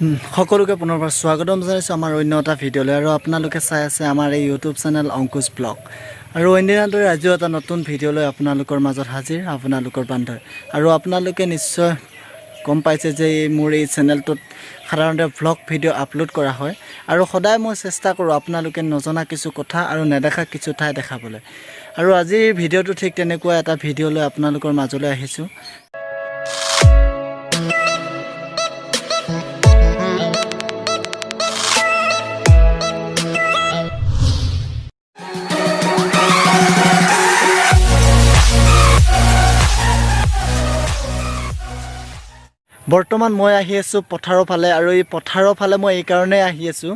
সকলোকে পুনৰবাৰ স্বাগতম জনাইছোঁ আমাৰ অন্য এটা ভিডিঅ'লৈ। আৰু আপোনালোকে চাই আছে আমাৰ এই ইউটিউব চেনেল অংকুশ ব্লগ। আৰু অন্যদিনাৰ দৰে আজিও এটা নতুন ভিডিঅ' লৈ আপোনালোকৰ মাজত হাজিৰ আপোনালোকৰ বান্ধৈ। আৰু আপোনালোকে নিশ্চয় গম পাইছে যে এই মোৰ এই চেনেলটোত সাধাৰণতে ভ্লগ ভিডিঅ' আপলোড কৰা হয় আৰু সদায় মই চেষ্টা কৰোঁ আপোনালোকে নজনা কিছু কথা আৰু নেদেখা কিছু ঠাই দেখাবলৈ। আৰু আজিৰ ভিডিঅ'টো ঠিক তেনেকুৱা এটা ভিডিঅ' লৈ আপোনালোকৰ মাজলৈ আহিছোঁ। বৰ্তমান মই আহি আছোঁ পথাৰৰ ফালে। আৰু এই পথাৰৰ ফালে মই এইকাৰণেই আহি আছোঁ,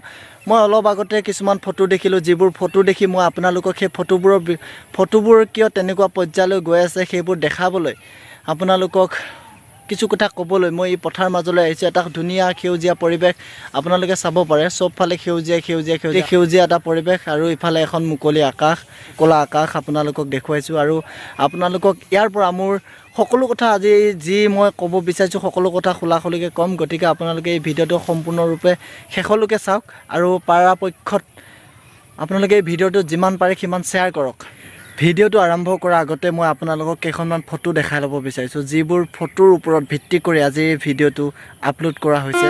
মই অলপ আগতে কিছুমান ফটো দেখিলোঁ, যিবোৰ ফটো দেখি মই আপোনালোকক সেই ফটোবোৰ কিয় তেনেকুৱা পৰ্যায়লৈ গৈ আছে সেইবোৰ দেখাবলৈ, আপোনালোকক কিছু কথা ক'বলৈ মই এই পথাৰ মাজলৈ আহিছোঁ। এটা ধুনীয়া সেউজীয়া পৰিৱেশ আপোনালোকে চাব পাৰে। চবফালে সেউজীয়া সেউজীয়া সেউজীয়া সেউজীয়া এটা পৰিৱেশ আৰু ইফালে এখন মুকলি আকাশ, ক'লা আকাশ আপোনালোকক দেখুৱাইছোঁ। আৰু আপোনালোকক ইয়াৰ পৰা মোৰ সকলো কথা, আজি যি মই ক'ব বিচাৰিছোঁ, সকলো কথা খোলা খুলিকৈ ক'ম। গতিকে আপোনালোকে এই ভিডিঅ'টো সম্পূৰ্ণৰূপে শেষলৈকে চাওক আৰু পৰাপক্ষত আপোনালোকে এই ভিডিঅ'টো যিমান পাৰে সিমান শ্বেয়াৰ কৰক। ভিডিঅ'টো আৰম্ভ কৰাৰ আগতে মই আপোনালোকক কেইখনমান ফটো দেখাই ল'ব বিচাৰিছোঁ, যিবোৰ ফটোৰ ওপৰত ভিত্তি কৰি আজি এই ভিডিঅ'টো আপলোড কৰা হৈছে।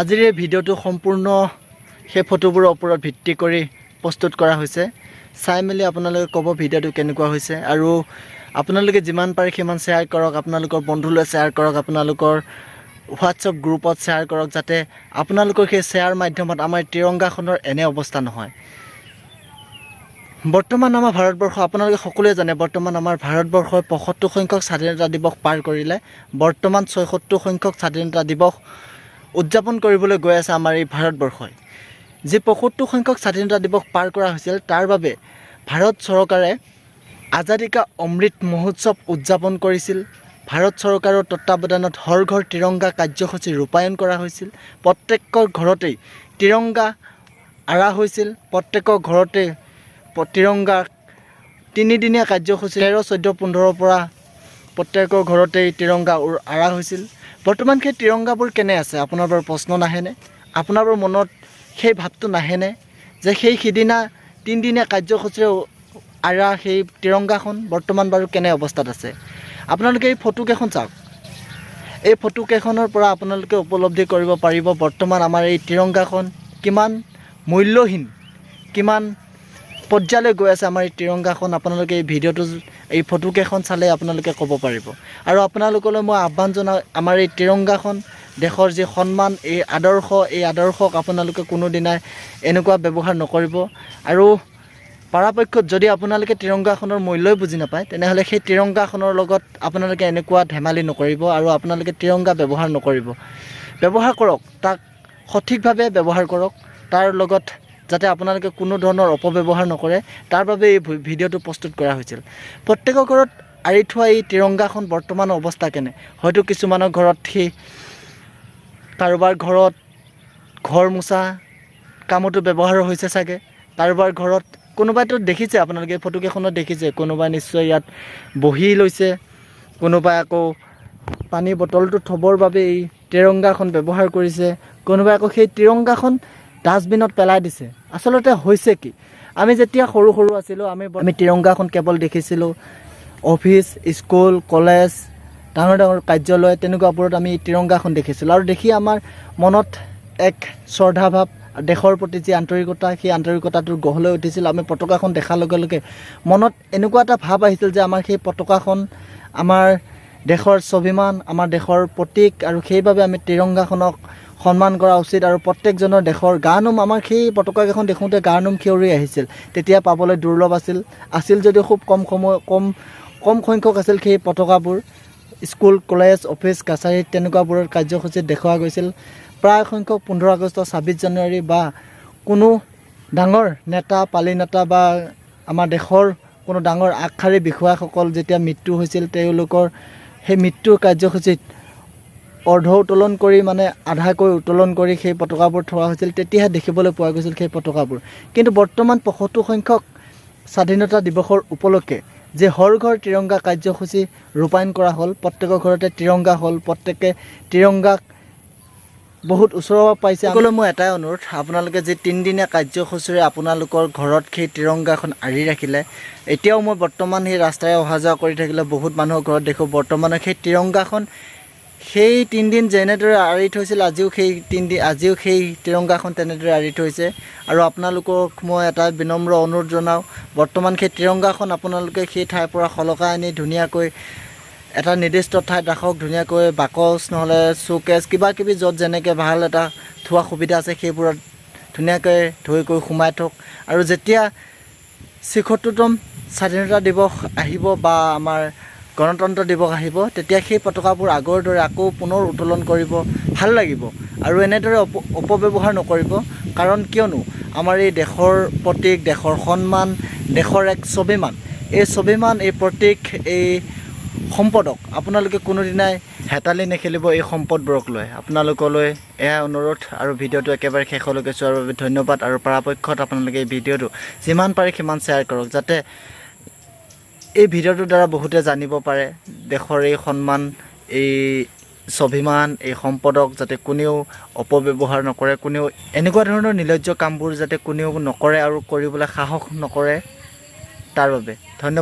আজিৰ এই ভিডিঅ'টো সম্পূৰ্ণ সেই ফটোবোৰৰ ওপৰত ভিত্তি কৰি প্ৰস্তুত কৰা হৈছে। চাই মেলি আপোনালোকে ক'ব ভিডিঅ'টো কেনেকুৱা হৈছে। আৰু আপোনালোকে যিমান পাৰে সিমান শ্বেয়াৰ কৰক, আপোনালোকৰ বন্ধুলৈ শ্বেয়াৰ কৰক, আপোনালোকৰ হোৱাটছএপ গ্ৰুপত শ্বেয়াৰ কৰক, যাতে আপোনালোকৰ সেই শ্বেয়াৰ মাধ্যমত আমাৰ তিৰংগাখনৰ এনে অৱস্থা নহয়। বৰ্তমান আমাৰ ভাৰতবৰ্ষ, আপোনালোকে সকলোৱে জানে, বৰ্তমান আমাৰ ভাৰতবৰ্ষই 75 সংখ্যক স্বাধীনতা দিৱস পাৰ কৰিলে। বৰ্তমান 76 সংখ্যক স্বাধীনতা দিৱস উদযাপন কৰিবলৈ গৈ আছে আমাৰ এই ভাৰতবৰ্ষই। যি 75 সংখ্যক স্বাধীনতা দিৱস পাৰ কৰা হৈছিল, তাৰ বাবে ভাৰত চৰকাৰে আজাদী কা অমৃত মহোৎসৱ উদযাপন কৰিছিল। ভাৰত চৰকাৰৰ তত্বাৱধানত হৰ ঘৰ তিৰংগা কাৰ্যসূচী ৰূপায়ণ কৰা হৈছিল। প্ৰত্যেকৰ ঘৰতেই তিৰংগা আঁৰা হৈছিল। প্ৰত্যেকৰ ঘৰতে তিৰংগা তিনিদিনীয়া কাৰ্যসূচী 13, 14, 15ৰ পৰা প্ৰত্যেকৰ ঘৰতেই তিৰংগা আঁৰা হৈছিল। বৰ্তমান সেই তিৰংগাবোৰ কেনে আছে, আপোনাৰ বাৰু প্ৰশ্ন নাহেনে? আপোনাৰ বাৰু মনত সেই ভাৱটো নাহেনে যে সেই সিদিনা তিনিদিনীয়া কাৰ্যসূচীৰে আঁৰা সেই তিৰংগাখন বৰ্তমান বাৰু কেনে অৱস্থাত আছে? আপোনালোকে এই ফটোকেইখন চাওক। এই ফটোকেইখনৰ পৰা আপোনালোকে উপলব্ধি কৰিব পাৰিব বৰ্তমান আমাৰ এই তিৰংগাখন কিমান মূল্যহীন, কিমান পৰ্যায়লৈ গৈ আছে আমাৰ এই তিৰংগাখন। আপোনালোকে এই ভিডিঅ'টো, এই ফটোকেইখন চালে আপোনালোকে ক'ব পাৰিব। আৰু আপোনালোকলৈ মই আহ্বান জনাওঁ, আমাৰ এই তিৰংগাখন দেশৰ যি সন্মান, এই আদৰ্শ, এই আদৰ্শক আপোনালোকে কোনোদিনাই এনেকুৱা ব্যৱহাৰ নকৰিব। আৰু পৰাপক্ষত যদি আপোনালোকে তিৰংগাখনৰ মূল্যই বুজি নাপায়, তেনেহ'লে সেই তিৰংগাখনৰ লগত আপোনালোকে এনেকুৱা ধেমালি নকৰিব আৰু আপোনালোকে তিৰংগা ব্যৱহাৰ নকৰিব। ব্যৱহাৰ কৰক, তাক সঠিকভাৱে ব্যৱহাৰ কৰক। তাৰ লগত যাতে আপোনালোকে কোনো ধৰণৰ অপব্যৱহাৰ নকৰে, তাৰ বাবে এই ভিডিঅ'টো প্ৰস্তুত কৰা হৈছিল। প্ৰত্যেকৰ ঘৰত আঁৰি থোৱা এই তিৰংগাখন বৰ্তমান অৱস্থা কেনে? হয়তো কিছুমানৰ ঘৰত সেই কাৰোবাৰ ঘৰত ঘৰ মোচা কামতো ব্যৱহাৰ হৈছে চাগে, কাৰোবাৰ ঘৰত, কোনোবাইতো দেখিছে, আপোনালোকে ফটোকেইখনত দেখিছে, কোনোবাই নিশ্চয় ইয়াত বহি লৈছে, কোনোবাই আকৌ পানীৰ বটলটো থ'বৰ বাবে এই তিৰংগাখন ব্যৱহাৰ কৰিছে, কোনোবাই আকৌ সেই তিৰংগাখন ডাষ্টবিনত পেলাই দিছে। আচলতে হৈছে কি, আমি যেতিয়া সৰু সৰু আছিলোঁ, আমি তিৰংগাখন কেৱল দেখিছিলোঁ অফিচ, স্কুল, কলেজ, ডাঙৰ ডাঙৰ কাৰ্যালয়, তেনেকুৱাবোৰত আমি তিৰংগাখন দেখিছিলোঁ। আৰু দেখি আমাৰ মনত এক শ্ৰদ্ধাভাৱ, দেশৰ প্ৰতি যি আন্তৰিকতা, সেই আন্তৰিকতাটো গঢ় লৈ উঠিছিল। আমি পতাকাখন দেখাৰ লগে লগে মনত এনেকুৱা এটা ভাৱ আহিছিল যে আমাৰ সেই পতাকাখন আমাৰ দেশৰ স্বাভিমান, আমাৰ দেশৰ প্ৰতীক আৰু সেইবাবে আমি তিৰংগাখনক সন্মান কৰা উচিত আৰু প্ৰত্যেকজনৰ দেশৰ গা নোম, আমাৰ সেই পতাকাকেইখন দেখোঁতে গা নোম শিয়ৰি আহিছিল। তেতিয়া পাবলৈ দুৰ্লভ আছিল, আছিল যদিও খুব কম সময়, কম কম সংখ্যক আছিল সেই পতাকাবোৰ। স্কুল, কলেজ, অফিচ কাছাৰীত তেনেকুৱাবোৰৰ কাৰ্যসূচীত দেখুওৱা গৈছিল। প্ৰায় সংখ্যক 15 আগষ্ট, 26 জানুৱাৰী বা কোনো ডাঙৰ নেতা, পালি নেতা বা আমাৰ দেশৰ কোনো ডাঙৰ আগশাৰী বিষয়াসকল যেতিয়া মৃত্যু হৈছিল, তেওঁলোকৰ সেই মৃত্যুৰ কাৰ্যসূচীত অৰ্ধ উত্তোলন কৰি, মানে আধাকৈ উত্তোলন কৰি সেই পতাকাবোৰ থোৱা হৈছিল। তেতিয়াহে দেখিবলৈ পোৱা গৈছিল সেই পতাকাবোৰ। কিন্তু বৰ্তমান 75 সংখ্যক স্বাধীনতা দিৱসৰ উপলক্ষে যে হৰ ঘৰ তিৰংগা কাৰ্যসূচী ৰূপায়ণ কৰা হ'ল, প্ৰত্যেকৰ ঘৰতে তিৰংগা হ'ল, প্ৰত্যেকে তিৰংগাক বহুত ওচৰৰ পৰা পাইছে। সকলোলৈ মোৰ এটাই অনুৰোধ, আপোনালোকে যি তিনিদিনীয়া কাৰ্যসূচীৰে আপোনালোকৰ ঘৰত সেই তিৰংগাখন আঁৰি ৰাখিলে, এতিয়াও মই বৰ্তমান সেই ৰাস্তাৰে অহা যোৱা কৰি থাকিলে বহুত মানুহৰ ঘৰত দেখোঁ, বৰ্তমানে সেই তিৰংগাখন সেই তিনিদিন যেনেদৰে আঁৰি থৈছিল, আজিও সেই তিৰংগাখন তেনেদৰে আঁৰি থৈছে। আৰু আপোনালোকক মই এটা বিনম্ৰ অনুৰোধ জনাওঁ, বৰ্তমান সেই তিৰংগাখন আপোনালোকে সেই ঠাইৰ পৰা সলকাই আনি ধুনীয়াকৈ এটা নিৰ্দিষ্ট ঠাইত ৰাখক। ধুনীয়াকৈ বাকচ নহ'লে শ্ব'কেছ, কিবা কিবি য'ত যেনেকৈ ভাল এটা থোৱা সুবিধা আছে, সেইবোৰত ধুনীয়াকৈ ধুই কৰি সোমাই থওক। আৰু যেতিয়া 76তম স্বাধীনতা দিৱস আহিব বা আমাৰ গণতন্ত্ৰ দিৱস আহিব, তেতিয়া সেই পতাকাবোৰ আগৰ দৰে আকৌ পুনৰ উত্তোলন কৰিব, ভাল লাগিব। আৰু এনেদৰে অপব্যৱহাৰ নকৰিব। কাৰণ কিয়নো আমাৰ এই দেশৰ প্ৰতীক, দেশৰ সন্মান, দেশৰ এক স্বাভিমান, এই স্বাভিমান, এই প্ৰতীক, এই সম্পদক আপোনালোকে কোনোদিনাই হেতালি নেখেলিব এই সম্পদবোৰক লৈ। আপোনালোকলৈ এয়া অনুৰোধ। আৰু ভিডিঅ'টো একেবাৰে শেষলৈকে চোৱাৰ বাবে ধন্যবাদ। আৰু পৰাপক্ষত আপোনালোকে এই ভিডিঅ'টো যিমান পাৰে সিমান শ্বেয়াৰ কৰক, যাতে এই ভিডিঅ'টোৰ দ্বাৰা বহুতে জানিব পাৰে দেশৰ এই সন্মান, এই স্বাভিমান, এই সম্পদক যাতে কোনেও অপব্যৱহাৰ নকৰে, কোনেও এনেকুৱা ধৰণৰ নিৰ্লজ্জ কামবোৰ যাতে কোনেও নকৰে আৰু কৰিবলৈ সাহস নকৰে, তাৰ বাবে ধন্যবাদ।